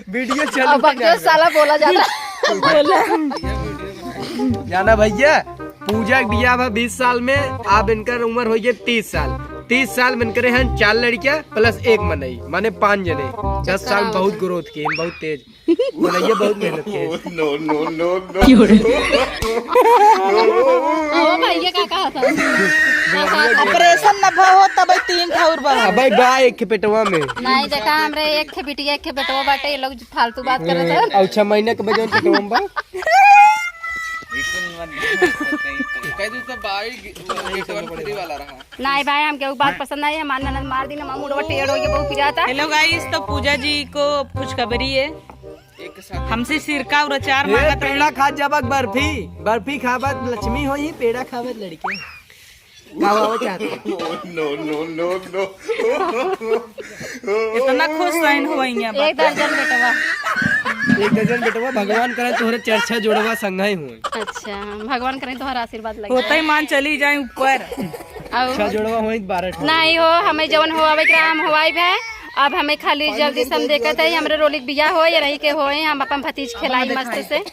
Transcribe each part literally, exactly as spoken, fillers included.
वीडियो चालू अब हो बकियो जाएगा। साला बोला जाता। बोला। जाना भैया, पूजा के बियाह बा बीस साल में, अब इनकर उम्र होइ गई तीस साल। तीस साल में इनकरे हैं चार लड़कियां plus एक मनई, माने पाँच जने। दस साल में बहुत ग्रोथ की, बहुत तेज। मनइया बहुत मेहनत की। No, no, no, no। ओ भैया का कहा था? ऑपरेशन न भा हो तब तीन ठौर बा। अबे गाय एक पेटवा में। नहीं देखा हमरे एक खे बिटिया एक खे बेटवा बाटे, ये लोग फालतू बात करत हैं। और छह महीने के बजन पेटवा में बा। कह दू तो बाई गेटवा फ्री वाला रहा। नहीं भाई, हमके उ बात पसंद नहीं है, हमार ननद मार दी ना, हमार मुड़वा टेढ़ हो गया, बहुत पिराता। हेलो गाइस, तो पूजा जी को खुशखबरी है, हमसे सिरका और अचार ए, मांगत रही। पेड़ा खा जबक बर्फी, बर्फी खाबत लक्ष्मी होई, पेड़ा खाबत लड़के। का बाबा चाहते? No, no, no, no। इतना खुश साइन हुआ यहाँ एक पर। दर्जन बेटवा। एक दर्जन बेटवा, भगवान करे तोहरे चार छह जोड़वा संघाई हुए। अच्छा, भगवान करे तोहरा आशीर्वाद लगे। होते ही मान चली जाए ऊपर। और छह जोड़वा होई, बारह ठो। नहीं हो, हमें जवन हो आवे के रहा, हम हवाई भे। अब हमें खाली जल्दी से हम देखत है, हमरे रोलिक बियाह हो या रही के होए, हम अपन भतीज खिलाई मस्त से,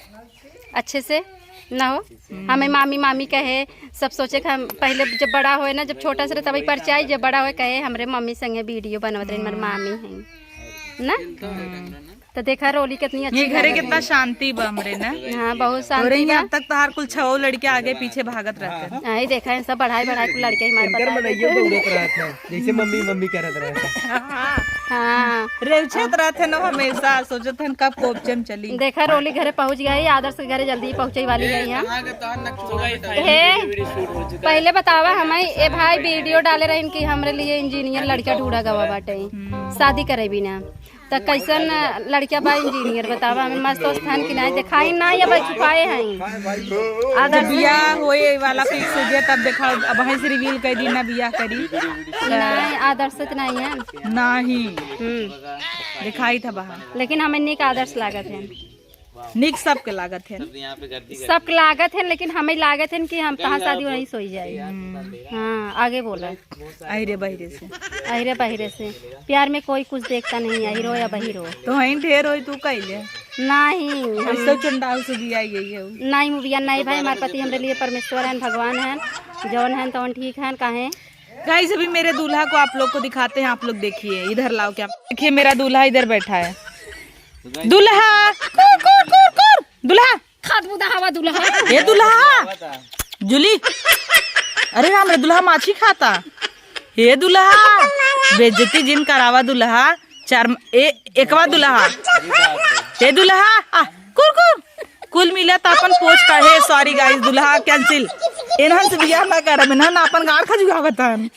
अच्छे से ना हो। हमें मामी, मामी कहे, सब सोचे कि हम पहले जब बड़ा होए ना, जब छोटा से रहे तभी परिचय, जब बड़ा होए कहे, "हमरे मम्मी संगे वीडियो बनवत रही, हमारे मामी हैं ना।" तो देखा रोली कितनी अच्छी ये घरे लागत कितना है। शांति बा हमरे ना। हाँ, बहुत शांति तोरे ही बा। अब तक तोहार कुल छहो लड़के आगे पीछे भागत रहते हैं। हाँ, ये देखा है, सब बढ़ाई बढ़ाई कुल लड़के हमारे इनकर बताए मनइयो देते हैं। दौड़त रहत है, जैसे मम्मी मम्मी करत रहत है। हाँ। रेउछत रहत है ना हमेशा, सोचत हन कब कोपचम चली। देखा रोली घरे पहुँच गई, आदर्श के घरे जल्दी ही पहुँचे वाली है यहाँ। कहाँ के तोहार नक चुरा बताई। हे, वीडियो शूट हो चुका है। पहले बतावा हमें, ए भाई वीडियो डाले रहन कि हमरे लिए इंजीनियर लड़का ढूंढा गवा बाटे, हम्म। शादी करे बिना। त कैसन लड़किया बा इंजीनियर, बतावा हमें। मस्त स्थान की नाई देखाई, नाई अब छुपाए हैं। आदर्श बियाह होए वाला फिक्स हो गया, तब देखा, अब वहीं से रिवील कर दी ना बियाह करी। नाई, आदर्श से तो नाई है। नाही। हम्म। दिखाई था बाहर। लेकिन हमें निक आदर्श लागत है। निक सबके लागत है। सबके लागत है, लेकिन हमें लागत है कि हम तहाँ शादी वहीं सोई जाए। हम्म। हाँ, आगे बोला। अहिरे बहिरे से। अहिरे बहिरे से। प्यार में कोई कुछ देखता नहीं है, हीरो या बहिरो। तो हईं ढेर होई तू कइले। नहीं, हम ऐसे चंडाल से बिया गई है। नहीं, मुबिया नहीं भाई, हमारे पति हमरे लिए परमेश्वर हैं, भगवान हैं, जौन हैं तौन ठीक हैं, काहे? गाइस, अभी मेरे दूल्हा को आप लोग को दिखाते हैं, आप लोग देखिए, इधर लाओ क्या, देखिए मेरा दूल्हा इधर बैठा है। दूल्हा, कुर, कुर, कुर, कुर, दूल्हा। खात बुदा हवा दुल्हा। हे दुल्हा, जूली, अरे राम रे, दुल्हा माछी खाता। हे दुल्हा, बेइज्जती जिन करावा दुल्हा। चार, ए, एकवा दुल्हा। हे दुल्हा, आ, कुर, कुर। कुल मिला त अपन पोच का, हे, sorry guys, दुल्हा cancel। इन्हन से बियाह ना करब, इन्हन अपन गाड़ खजुआवत हन।